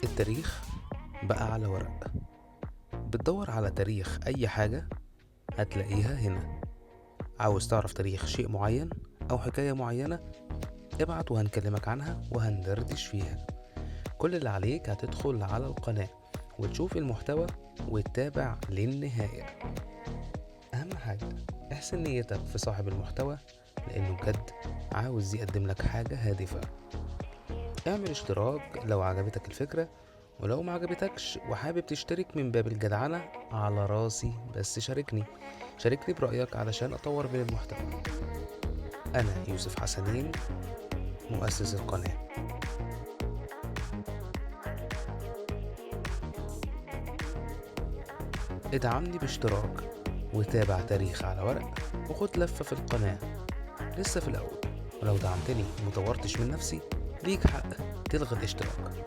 التاريخ بقى على ورق. بتدور على تاريخ أي حاجة هتلاقيها هنا. عاوز تعرف تاريخ شيء معين أو حكاية معينة، ابعت وهنكلمك عنها وهندردش فيها. كل اللي عليك هتدخل على القناة وتشوف المحتوى وتتابع للنهاية. أهم حاجة احسن نيتك في صاحب المحتوى، لأنه بجد عاوز يقدم لك حاجة هادفة. اعمل اشتراك لو عجبتك الفكرة، ولو ما عجبتكش وحابب تشترك من باب الجدعنة على راسي، بس شاركني برأيك علشان أطور من المحتوى. أنا يوسف حسنين، مؤسس القناة. ادعمني باشتراك وتابع تاريخ على ورق وخد لفة في القناة، لسه في الأول. ولو دعمتني ومطورتش من نفسي ليك حق تلغي الاشتراك.